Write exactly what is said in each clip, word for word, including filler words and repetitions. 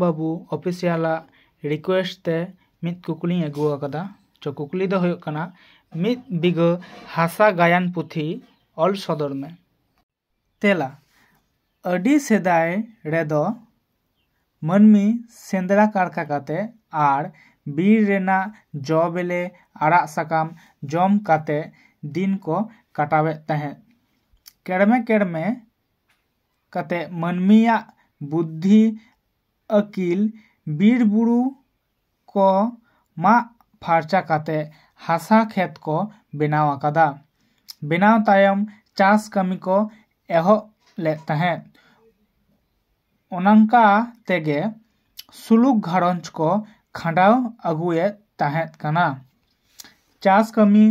ᱵᱟᱹᱵᱩ ᱚᱯᱷᱤᱥᱤᱭᱟᱞᱟᱜ ᱨᱤᱠᱩᱭᱮᱥᱴ ᱛᱮ ᱢᱤᱫ ᱠᱩᱠᱞᱤᱧ ᱟᱹᱜᱩ ᱟᱠᱟᱫᱟ᱾ ᱪᱚ, ᱠᱩᱠᱞᱤ ᱫᱚ ᱦᱩᱭᱩᱜ ᱠᱟᱱᱟ, ᱢᱤᱫ ᱵᱤᱜᱷᱟᱹ ᱦᱟᱥᱟ ᱜᱟᱭᱟᱱ ᱯᱩᱛᱷᱤ ᱚᱞ ᱥᱚᱫᱚᱨ ᱢᱮ᱾ ᱛᱮᱞᱟ, ᱟᱹᱰᱤ ᱥᱮᱫᱟᱭ ᱨᱮᱫᱚ ᱢᱟᱹᱱᱢᱤ ᱥᱮᱸᱫᱽᱨᱟ ᱠᱟᱨᱠᱟ ᱠᱟᱛᱮ ᱟᱨ ᱵᱤᱨ ᱨᱮᱱᱟᱜ ᱡᱚ ᱵᱮᱞᱮ ᱟᱲᱟᱜ ᱥᱟᱠᱟᱢ ᱡᱚᱢ ᱠᱟᱛᱮ ᱫᱤᱱ ᱠᱚ ᱠᱟᱴᱟᱣᱮᱫ ᱛᱟᱦᱮᱸᱫ᱾ ᱠᱮᱲᱢᱮ ᱠᱮᱲᱢᱮ ᱠᱟᱛᱮ ᱢᱟᱹᱱᱢᱤᱭᱟᱜ ᱵᱩᱫᱽᱫᱷᱤ ᱟᱹᱠᱤᱞ ᱵᱤᱨ ᱵᱩᱨᱩ ᱠᱚ ᱢᱟᱜ ᱯᱷᱟᱨᱪᱟ ᱠᱟᱛᱮ ᱦᱟᱥᱟ ᱠᱷᱮᱛ ᱠᱚ ᱵᱮᱱᱟᱣ ᱟᱠᱟᱫᱟ᱾ ᱵᱮᱱᱟᱣ ᱛᱟᱭᱚᱢ ᱪᱟᱥ ᱠᱟᱹᱢᱤ ᱠᱚ ᱮᱦᱚᱵ ᱞᱮᱫ ᱛᱟᱦᱮᱸᱫ᱾ ᱚᱱᱠᱟ ᱛᱮᱜᱮ ᱥᱩᱞᱩᱠ ᱜᱷᱟᱨᱚᱸᱡᱽ ᱠᱚ ᱠᱷᱟᱸᱰᱟᱣ ᱟᱹᱜᱩᱭᱮᱫ ᱛᱟᱦᱮᱸᱫ ᱠᱟᱱᱟ᱾ ᱪᱟᱥ ᱠᱟᱹᱢᱤ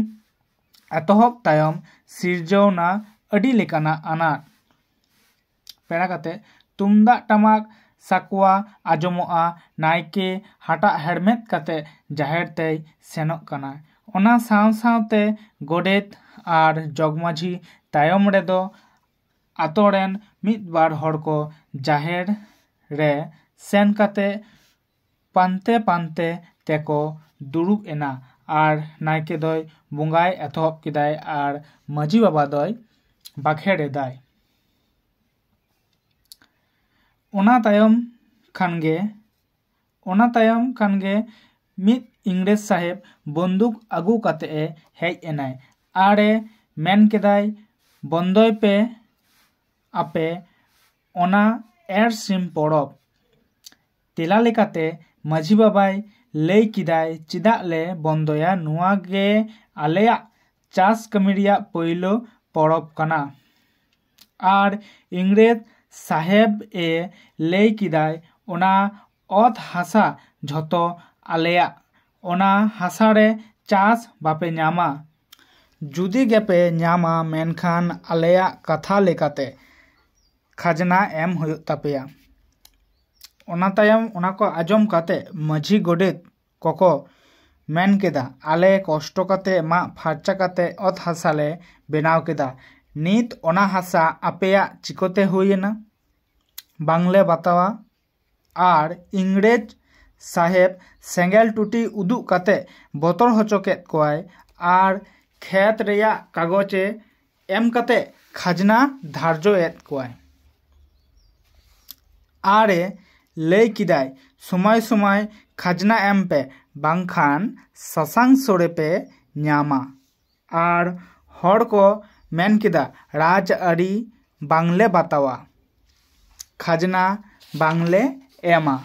ᱮᱛᱚᱦᱚᱵ ᱛᱟᱭᱚᱢ ᱥᱤᱨᱡᱟᱹᱣᱱᱟ ᱟᱹᱰᱤ ᱞᱮᱠᱟᱱᱟᱜ ᱟᱱᱟᱴ᱾ ᱯᱮᱲᱟ ᱠᱟᱛᱮ ᱛᱩᱢᱫᱟᱜ ᱴᱟᱢᱟᱠ ᱥᱟᱠᱣᱟ ᱟᱸᱡᱚᱢᱚᱜᱼᱟ᱾ ᱱᱟᱭᱠᱮ ᱦᱟᱴᱟᱜ ᱦᱮᱨᱢᱮᱫ ᱠᱟᱛᱮ ᱡᱟᱦᱮᱨ ᱛᱮᱭ ᱥᱮᱱᱚᱜ ᱠᱟᱱᱟ᱾ ᱚᱱᱟ ᱥᱟᱶ ᱥᱟᱶᱛᱮ ᱜᱚᱰᱮᱛ ᱟᱨ ᱡᱚᱜᱽᱢᱟᱹᱡᱷᱤ ᱛᱟᱭᱚᱢ ᱨᱮᱫᱚ ᱟᱛᱳ ᱨᱮᱱ ᱢᱤᱫ ᱵᱟᱨ ᱦᱚᱲ ᱠᱚ ᱡᱟᱦᱮᱨ ᱨᱮ ᱥᱮᱱ ᱠᱟᱛᱮ ᱯᱟᱱᱛᱮ ᱯᱟᱱᱛᱮ ᱛᱮᱠᱚ ᱫᱩᱲᱩᱵ ᱮᱱᱟ ᱟᱨ ᱱᱟᱭᱠᱮ ᱫᱚᱭ ᱵᱚᱸᱜᱟᱭ ᱮᱛᱚᱦᱚᱵ ᱠᱮᱫᱟᱭ ᱟᱨ ᱢᱟᱹᱡᱷᱤ ᱵᱟᱵᱟ ᱫᱚᱭ ᱵᱟᱠᱷᱮᱲ ᱮᱫᱟᱭ᱾ ᱚᱱᱟ ᱛᱟᱭᱚᱢ ᱠᱷᱟᱱ ᱜᱮ ᱚᱱᱟ ᱛᱟᱭᱚᱢ ᱠᱷᱟᱱ ᱜᱮ ᱢᱤᱫ ᱤᱝᱨᱮᱡᱽ ᱥᱟᱦᱮᱵᱽ ᱵᱚᱱᱫᱩᱠ ᱟᱹᱜᱩ ᱠᱟᱛᱮ ᱮ ᱦᱮᱡ ᱮᱱᱟᱭ ᱟᱨ ᱮ ᱢᱮᱱ ᱠᱮᱫᱟᱭ, "ᱵᱚᱱᱫᱚᱭ ᱯᱮ ᱟᱯᱮ ᱚᱱᱟ ᱮᱨ ᱥᱤᱢ ᱯᱚᱨᱚᱵᱽ᱾" ᱛᱮᱞᱟ ᱞᱮᱠᱟᱛᱮ ᱢᱟᱹᱡᱷᱤ ᱵᱟᱵᱟᱭ ᱞᱟᱹᱭ ᱠᱮᱫᱟᱭ, "ᱪᱮᱫᱟᱜ ᱞᱮ ᱵᱚᱱᱫᱚᱭᱟ? ᱱᱚᱣᱟ ᱜᱮ ᱟᱞᱮᱭᱟᱜ ᱪᱟᱥ ᱠᱟᱹᱢᱤ ᱨᱮᱭᱟᱜ ᱯᱳᱭᱞᱳ ᱯᱚᱨᱚᱵᱽ ᱠᱟᱱᱟ᱾" ᱟᱨ ᱤᱝᱨᱮᱡᱽ ᱥᱟᱦᱮᱵᱽ ᱮ ᱞᱟᱹᱭ ᱠᱮᱫᱟᱭ, "ᱚᱱᱟ ᱚᱛ ᱦᱟᱥᱟ ᱡᱷᱚᱛᱚ ᱟᱞᱮᱭᱟᱜ, ᱚᱱᱟ ᱦᱟᱥᱟ ᱨᱮ ᱪᱟᱥ ᱵᱟᱯᱮ ᱧᱟᱢᱟ᱾ ᱡᱩᱫᱤ ᱜᱮᱯᱮ ᱧᱟᱢᱟ, ᱢᱮᱱᱠᱷᱟᱱ ᱟᱞᱮᱭᱟᱜ ᱠᱟᱛᱷᱟ ᱞᱮᱠᱟᱛᱮ ᱠᱷᱟᱡᱽᱱᱟ ᱮᱢ ᱦᱩᱭᱩᱜ ᱛᱟᱯᱮᱭᱟ᱾" ᱚᱱᱟ ᱛᱟᱭᱚᱢ ᱚᱱᱟ ᱠᱚ ᱟᱸᱡᱚᱢ ᱠᱟᱛᱮ ᱢᱟᱹᱡᱷᱤ ᱜᱚᱰᱮᱛ ᱠᱚᱠᱚ ᱢᱮᱱ ᱠᱮᱫᱟ, "ᱟᱞᱮ ᱠᱚᱥᱴᱚ ᱠᱟᱛᱮ ᱢᱟᱜ ᱯᱷᱟᱨᱪᱟ ᱠᱟᱛᱮ ᱚᱛ ᱦᱟᱥᱟ ᱞᱮ ᱵᱮᱱᱟᱣ ᱠᱮᱫᱟ, ᱱᱤᱛ ᱚᱱᱟ ᱦᱟᱥᱟ ᱟᱯᱮᱭᱟᱜ ᱪᱤᱠᱟᱹᱛᱮ ᱦᱩᱭ ᱮᱱᱟ? ᱵᱟᱝᱞᱮ ᱵᱟᱛᱟᱣᱟ᱾" ᱟᱨ ᱤᱝᱨᱮᱡᱽ ᱥᱟᱦᱮᱵᱽ ᱥᱮᱸᱜᱮᱞ ᱴᱩᱴᱤ ᱩᱫᱩᱜ ᱠᱟᱛᱮ ᱵᱚᱛᱚᱨ ᱦᱚᱪᱚ ᱠᱮᱫ ᱠᱚᱣᱟᱭ ᱟᱨ ᱠᱷᱮᱛ ᱨᱮᱭᱟᱜ ᱠᱟᱜᱚᱡᱽ ᱮ ᱮᱢ ᱠᱟᱛᱮ ᱠᱷᱟᱡᱽᱱᱟ ᱫᱷᱟᱨᱡᱚ ᱮᱫ ᱠᱚᱣᱟᱭ᱾ ᱟᱨᱮ ᱞᱟᱹᱭ ᱠᱮᱫᱟᱭ, ᱥᱚᱢᱚᱭ ᱥᱚᱢᱚᱭ ᱠᱷᱟᱡᱽᱱᱟ ᱮᱢ ᱯᱮ, ᱵᱟᱝᱠᱷᱟᱱ ᱥᱟᱥᱟᱝ ᱥᱚᱲᱮ ᱯᱮ ᱧᱟᱢᱟ᱾ ᱟᱨ ᱦᱚᱲ ᱠᱚ ᱢᱮᱱ ᱠᱮᱫᱟ, ᱨᱟᱡᱽ ᱟᱹᱨᱤ ᱵᱟᱝᱞᱮ ᱵᱟᱛᱟᱣᱟ, ᱠᱷᱟᱡᱽᱱᱟ ᱵᱟᱝᱞᱮ ᱮᱢᱟ᱾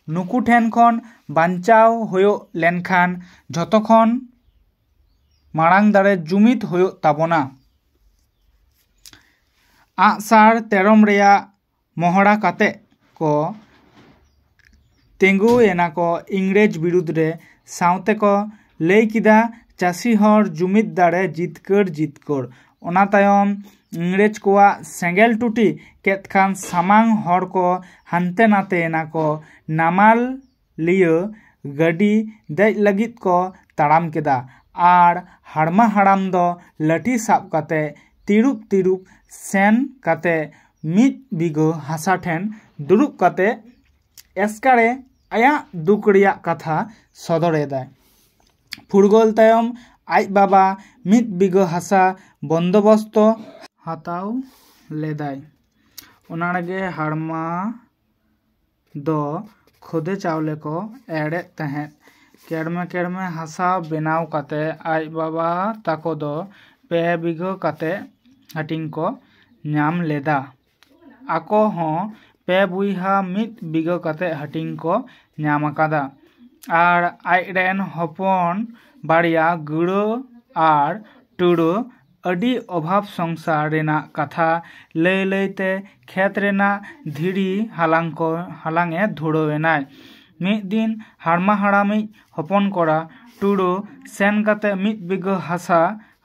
ᱱᱩᱠᱩ ᱴᱷᱮᱱ ᱠᱷᱚᱱ ᱵᱟᱧᱪᱟᱣ ᱦᱩᱭᱩᱜ ᱞᱮᱱᱠᱷᱟᱱ ᱡᱷᱚᱛᱚ ᱠᱷᱚᱱ ᱢᱟᱲᱟᱝ ᱫᱟᱲᱮ ᱡᱩᱢᱤᱫ ᱦᱩᱭᱩᱜ ᱛᱟᱵᱚᱱᱟ᱾ ᱟᱜᱼᱥᱟᱨ ᱛᱮᱨᱚᱢ ᱨᱮᱭᱟᱜ ᱢᱚᱦᱲᱟ ᱠᱟᱛᱮ ᱠᱚ ᱛᱤᱸᱜᱩᱭᱮᱱᱟ ᱠᱚ ᱤᱝᱨᱮᱡᱽ ᱵᱤᱨᱩᱫᱽ ᱨᱮ᱾ ᱥᱟᱶᱛᱮ ᱠᱚ ᱞᱟᱹᱭ ᱠᱮᱫᱟ, ᱪᱟᱹᱥᱤ ᱦᱚᱲ ᱡᱩᱢᱤᱫ ᱫᱟᱲᱮ ᱡᱤᱛᱠᱟᱹᱨ ᱡᱤᱛᱠᱟᱹᱨ᱾ ᱚᱱᱟ ᱛᱟᱭᱚᱢ ᱤᱝᱨᱮᱡᱽ ᱠᱚᱣᱟᱜ ᱥᱮᱸᱜᱮᱞ ᱴᱩᱴᱤ ᱠᱮᱫ ᱠᱷᱟᱱ ᱥᱟᱢᱟᱝ ᱦᱚᱲ ᱠᱚ ᱦᱟᱱᱛᱮ ᱱᱟᱛᱮᱭᱮᱱᱟ ᱠᱚ᱾ ᱱᱟᱢᱟᱞ ᱞᱤᱭᱟᱹ ᱜᱟᱹᱰᱤ ᱫᱮᱡ ᱞᱟᱹᱜᱤᱫ ᱠᱚ ᱛᱟᱲᱟᱢ ᱠᱮᱫᱟ ᱟᱨ ᱦᱟᱲᱢᱟ ᱦᱟᱲᱟᱢ ᱫᱚ ᱞᱟᱹᱴᱷᱤ ᱥᱟᱵ ᱠᱟᱛᱮ ᱛᱤᱨᱩᱯ ᱛᱤᱨᱩᱯ ᱥᱮᱱ ᱠᱟᱛᱮ ᱢᱤᱫ ᱵᱤᱜᱷᱟᱹ ᱦᱟᱥᱟ ᱴᱷᱮᱱ ᱫᱩᱲᱩᱵ ᱠᱟᱛᱮ ᱮᱥᱠᱟᱨᱮ ᱟᱭᱟᱜ ᱫᱩᱠ ᱨᱮᱭᱟᱜ ᱠᱟᱛᱷᱟ ᱥᱚᱫᱚᱨ ᱮᱫᱟᱭ᱾ ᱯᱷᱩᱨᱜᱟᱹᱞ ᱛᱟᱭᱚᱢ ᱟᱡ ᱵᱟᱵᱟ ᱢᱤᱫ ᱵᱤᱜᱷᱟᱹ ᱦᱟᱥᱟ ᱵᱚᱱᱫᱚᱵᱚᱥᱛᱚ ᱦᱟᱛᱟᱣ ᱞᱮᱫᱟᱭ᱾ ᱚᱱᱟ ᱨᱮᱜᱮ ᱦᱟᱲᱢᱟ ᱫᱚ ᱠᱷᱚᱫᱮ ᱪᱟᱣᱞᱮ ᱠᱚ ᱮᱲᱮᱫ ᱛᱟᱦᱮᱸᱫ᱾ ᱠᱮᱲᱢᱮ ᱠᱮᱲᱢᱮ ᱦᱟᱥᱟ ᱵᱮᱱᱟᱣ ᱠᱟᱛᱮ ᱟᱡ ᱵᱟᱵᱟ ᱛᱟᱠᱚ ᱫᱚ ᱯᱮ ᱵᱤᱜᱷᱟᱹ ᱠᱟᱛᱮ ᱦᱟᱹᱴᱤᱧ ᱠᱚ ᱧᱟᱢ ᱞᱮᱫᱟ᱾ ᱟᱠᱚ ᱦᱚᱸ ᱯᱮ ᱵᱚᱭᱦᱟ ᱢᱤᱫ ᱵᱤᱜᱷᱟᱹ ᱠᱟᱛᱮ ᱦᱟᱹᱴᱤᱧ ᱠᱚ ᱧᱟᱢ ᱟᱠᱟᱫᱟ᱾ ᱟᱨ ᱟᱡ ᱨᱮᱱ ᱦᱚᱯᱚᱱ ᱵᱟᱨᱭᱟ ᱜᱟᱹᱲᱟᱹ ᱟᱨ ᱴᱩᱲᱟᱹ ᱟᱹᱰᱤ ᱚᱵᱷᱟᱵᱽ ᱥᱚᱝᱥᱟᱨ ᱨᱮᱱᱟᱜ ᱠᱟᱛᱷᱟ ᱞᱟᱹᱭ ᱞᱟᱹᱭᱛᱮ ᱠᱷᱮᱛ ᱨᱮᱱᱟᱜ ᱫᱷᱤᱨᱤ ᱦᱟᱞᱟᱝ ᱠᱚ ᱦᱟᱞᱟᱝ ᱮ ᱫᱷᱩᱨᱟᱹᱣ ᱮᱱᱟᱭ᱾ ᱢᱤᱫ ᱫᱤᱱ ᱦᱟᱲᱢᱟ ᱦᱟᱲᱟᱢᱤᱡ ᱦᱚᱯᱚᱱ ᱠᱚᱲᱟ ᱴᱩᱲᱩ ᱥᱮᱱ ᱠᱟᱛᱮ ᱢᱤᱫ ᱵᱤᱜᱷᱟᱹ ᱦᱟᱥᱟ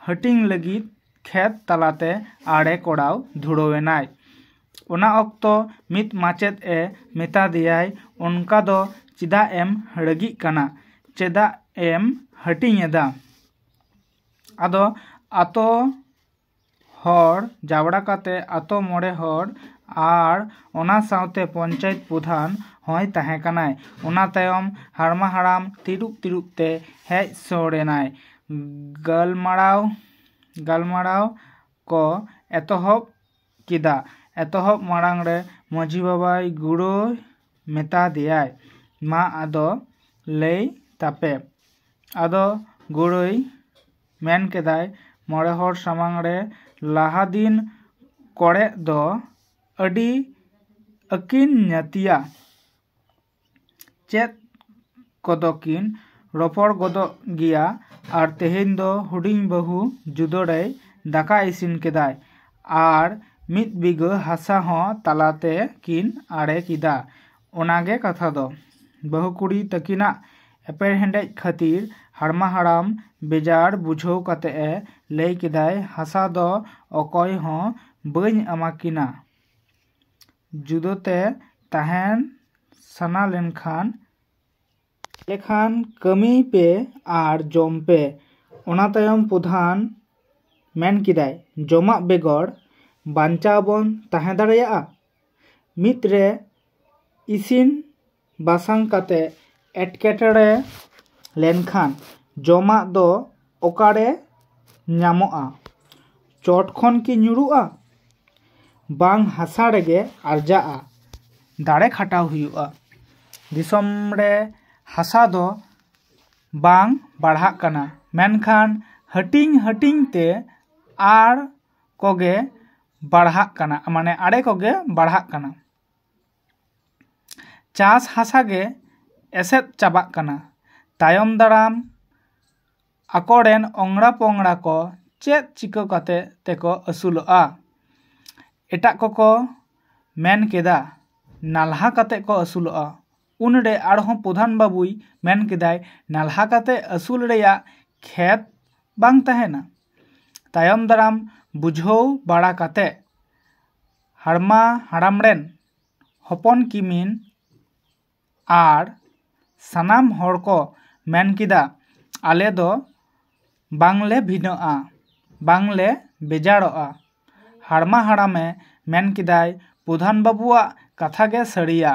ᱦᱟᱹᱴᱤᱧ ᱞᱟᱹᱜᱤᱫ ᱠᱷᱮᱛ ᱛᱟᱞᱟᱛᱮ ᱟᱲᱮ ᱠᱚᱲᱟᱣ ᱫᱷᱩᱨᱟᱹᱣ ᱮᱱᱟᱭ᱾ ᱚᱱᱟ ᱚᱠᱛᱚ ᱢᱤᱫ ᱢᱟᱪᱮᱫ ᱮ ᱢᱮᱛᱟ ᱫᱮᱭᱟᱭ, ᱚᱱᱠᱟ ᱫᱚ ᱪᱮᱫᱟᱜ ᱮᱢ ᱨᱟᱹᱜᱤᱜ ᱠᱟᱱᱟ? ᱪᱮᱫᱟᱜ ᱮᱢ ᱦᱟᱹᱴᱤᱧ ᱮᱫᱟ? ᱟᱫᱚ ᱟᱛᱳ ᱦᱚᱲ ᱡᱟᱣᱨᱟ ᱠᱟᱛᱮ ᱟᱛᱳ ᱢᱚᱬᱮ ᱦᱚᱲ ᱟᱨ ᱚᱱᱟ ᱥᱟᱶᱛᱮ ᱯᱚᱧᱪᱟᱭᱮᱛ ᱯᱨᱚᱫᱷᱟᱱ ᱦᱚᱸᱭ ᱛᱟᱦᱮᱸ ᱠᱟᱱᱟᱭ᱾ ᱚᱱᱟ ᱛᱟᱭᱚᱢ ᱦᱟᱲᱢᱟ ᱦᱟᱲᱟᱢ ᱛᱤᱨᱩᱵ ᱛᱤᱨᱩᱵ ᱛᱮ ᱦᱮᱡ ᱥᱩᱨ ᱮᱱᱟᱭ᱾ ᱜᱟᱞᱢᱟᱨᱟᱣ ᱜᱟᱞᱢᱟᱨᱟᱣ ᱠᱚ ᱮᱛᱚᱦᱚᱵ ᱠᱮᱫᱟ᱾ ᱮᱛᱚᱦᱚᱵ ᱢᱟᱲᱟᱝ ᱨᱮ ᱢᱟᱹᱡᱷᱤ ᱵᱟᱵᱟᱭ ᱜᱩᱲᱟᱹᱭ ᱢᱮᱛᱟ ᱫᱮᱭᱟᱭ, "ᱢᱟ ᱟᱫᱚ ᱞᱟᱹᱭ ᱛᱟᱯᱮ᱾" ᱟᱫᱚ ᱜᱩᱲᱟᱹᱭ ᱢᱮᱱ ᱠᱮᱫᱟᱭ, ᱢᱚᱬᱮ ᱦᱚᱲ ᱥᱟᱢᱟᱝ ᱨᱮ ᱞᱟᱦᱟ ᱫᱤᱱ ᱠᱚᱲᱮ ᱫᱚ ᱟᱹᱰᱤ ᱟᱹᱠᱤᱱ ᱧᱟᱹᱛᱤᱭᱟ᱾ ᱪᱮᱫ ᱠᱚᱫᱚ ᱠᱤᱱ ᱨᱚᱯᱚᱲ ᱜᱚᱫᱚᱜ ᱜᱮᱭᱟ᱾ ᱟᱨ ᱛᱮᱦᱮᱧ ᱫᱚ ᱦᱩᱰᱤᱧ ᱵᱟᱹᱦᱩ ᱡᱩᱫᱟᱹᱲᱟᱹᱭ ᱫᱟᱠᱟ ᱤᱥᱤᱱ ᱠᱮᱫᱟᱭ ᱟᱨ ᱢᱤᱫ ᱵᱤᱜᱷᱟᱹ ᱦᱟᱥᱟ ᱦᱚᱸ ᱛᱟᱞᱟᱛᱮ ᱠᱤᱱ ᱟᱲᱮ ᱠᱮᱫᱟ᱾ ᱚᱱᱟᱜᱮ ᱠᱟᱛᱷᱟ ᱫᱚ᱾ ᱵᱟᱹᱦᱩ ᱠᱩᱲᱤ ᱛᱟᱹᱠᱤᱱᱟᱜ ᱮᱯᱮᱨᱦᱮᱸᱰᱮᱡ ᱠᱷᱟᱹᱛᱤᱨ ᱦᱟᱲᱢᱟ ᱦᱟᱲᱟᱢ ᱵᱮᱡᱟᱨ ᱵᱩᱡᱷᱟᱹᱣ ᱠᱟᱛᱮ ᱮ ᱞᱟᱹᱭ ᱠᱮᱫᱟᱭ, "ᱦᱟᱥᱟ ᱫᱚ ᱚᱠᱚᱭ ᱦᱚᱸ ᱵᱟᱹᱧ ᱮᱢᱟ ᱠᱤᱱᱟ᱾ ᱡᱩᱫᱟᱹᱛᱮ ᱛᱟᱦᱮᱱ ᱥᱟᱱᱟ ᱞᱮᱱᱠᱷᱟᱱ, ᱞᱮᱠᱷᱟᱱ ᱠᱟᱹᱢᱤ ᱯᱮ ᱟᱨ ᱡᱚᱢ ᱯᱮ᱾" ᱚᱱᱟ ᱛᱟᱭᱚᱢ ᱯᱨᱚᱫᱷᱟᱱ ᱢᱮᱱ ᱠᱮᱫᱟᱭ, "ᱡᱚᱢᱟᱜ ᱵᱮᱜᱚᱨ ᱵᱟᱧᱪᱟᱣ ᱵᱚᱱ ᱛᱟᱦᱮᱸ ᱫᱟᱲᱮᱭᱟᱜᱼᱟ? ᱢᱤᱫ ᱨᱮ ᱤᱥᱤᱱ ᱵᱟᱥᱟᱝ ᱠᱟᱛᱮ ᱮᱴᱠᱮᱴᱚᱬᱮ ᱞᱮᱱᱠᱷᱟᱱ ᱡᱚᱢᱟᱜ ᱫᱚ ᱚᱠᱟᱨᱮ ᱧᱟᱢᱚᱜᱼᱟ? ᱪᱚᱴ ᱠᱷᱚᱱ ᱠᱤ ᱧᱩᱨᱩᱜᱼᱟ? ᱵᱟᱝ, ᱦᱟᱥᱟ ᱨᱮᱜᱮ ᱟᱨᱡᱟᱜᱼᱟ᱾ ᱫᱟᱲᱮ ᱠᱷᱟᱴᱟᱣ ᱦᱩᱭᱩᱜᱼᱟ᱾" ᱫᱤᱥᱚᱢ ᱨᱮ ᱦᱟᱥᱟ ᱫᱚ ᱵᱟᱝ ᱵᱟᱲᱦᱟᱜ ᱠᱟᱱᱟ, ᱢᱮᱱᱠᱷᱟᱱ ᱦᱟᱹᱴᱤᱧ ᱦᱟᱹᱴᱤᱧ ᱛᱮ ᱟᱲ ᱠᱚᱜᱮ ᱵᱟᱲᱦᱟᱜ ᱠᱟᱱᱟ, ᱢᱟᱱᱮ ᱟᱲᱮ ᱠᱚᱜᱮ ᱵᱟᱲᱦᱟᱜ ᱠᱟᱱᱟ᱾ ᱪᱟᱥ ᱦᱟᱥᱟ ᱜᱮ ᱮᱥᱮᱫ ᱪᱟᱵᱟᱜ ᱠᱟᱱᱟ᱾ ᱛᱟᱭᱚᱢ ᱫᱟᱨᱟᱢ ᱟᱠᱚᱨᱮᱱ ᱚᱝᱲᱟ ᱯᱚᱝᱲᱟ ᱠᱚ ᱪᱮᱫ ᱪᱤᱠᱟᱹ ᱠᱟᱛᱮ ᱛᱮᱠᱚ ᱟᱹᱥᱩᱞᱚᱜᱼᱟ? ᱮᱴᱟᱜ ᱠᱚᱠᱚ ᱢᱮᱱ ᱠᱮᱫᱟ, "ᱱᱟᱞᱦᱟ ᱠᱟᱛᱮ ᱠᱚ ᱟᱹᱥᱩᱞᱚᱜᱼᱟ᱾" ᱩᱱᱨᱮ ᱟᱨᱦᱚᱸ ᱯᱨᱚᱫᱷᱟᱱ ᱵᱟᱹᱵᱩᱭ ᱢᱮᱱ ᱠᱮᱫᱟᱭ, "ᱱᱟᱞᱦᱟ ᱠᱟᱛᱮ ᱟᱹᱥᱩᱞ ᱨᱮᱭᱟᱜ ᱠᱷᱮᱛ ᱵᱟᱝ ᱛᱟᱦᱮᱱᱟ?" ᱛᱟᱭᱚᱢ ᱫᱟᱨᱟᱢ ᱵᱩᱡᱷᱟᱹᱣ ᱵᱟᱲᱟ ᱠᱟᱛᱮ ᱦᱟᱲᱢᱟ ᱦᱟᱲᱟᱢ ᱨᱮᱱ ᱦᱚᱯᱚᱱ ᱠᱤᱢᱤᱱ ᱟᱨ ᱥᱟᱱᱟᱢ ᱦᱚᱲ ᱠᱚ ᱢᱮᱱ ᱠᱮᱫᱟ, "ᱟᱞᱮ ᱫᱚ ᱵᱟᱝᱞᱮ ᱵᱷᱤᱱᱟᱹᱜᱼᱟ, ᱵᱟᱝᱞᱮ ᱵᱮᱡᱟᱨᱚᱜᱼᱟ᱾" ᱦᱟᱲᱢᱟ ᱦᱟᱲᱟᱢᱮ ᱢᱮᱱ ᱠᱮᱫᱟᱭ, ᱯᱨᱚᱫᱷᱟᱱ ᱵᱟᱹᱵᱩᱣᱟᱜ ᱠᱟᱛᱷᱟ ᱜᱮ ᱥᱟᱹᱨᱤᱭᱟ᱾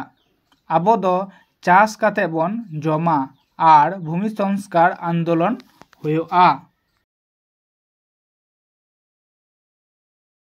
ᱟᱵᱚ ᱫᱚ ᱪᱟᱥ ᱠᱟᱛᱮ ᱵᱚᱱ ᱡᱚᱢᱟ ᱟᱨ ᱵᱷᱩᱢᱤ ᱥᱚᱝᱥᱠᱟᱨ ᱟᱱᱫᱳᱞᱚᱱ ᱦᱩᱭᱩᱜᱼᱟ᱾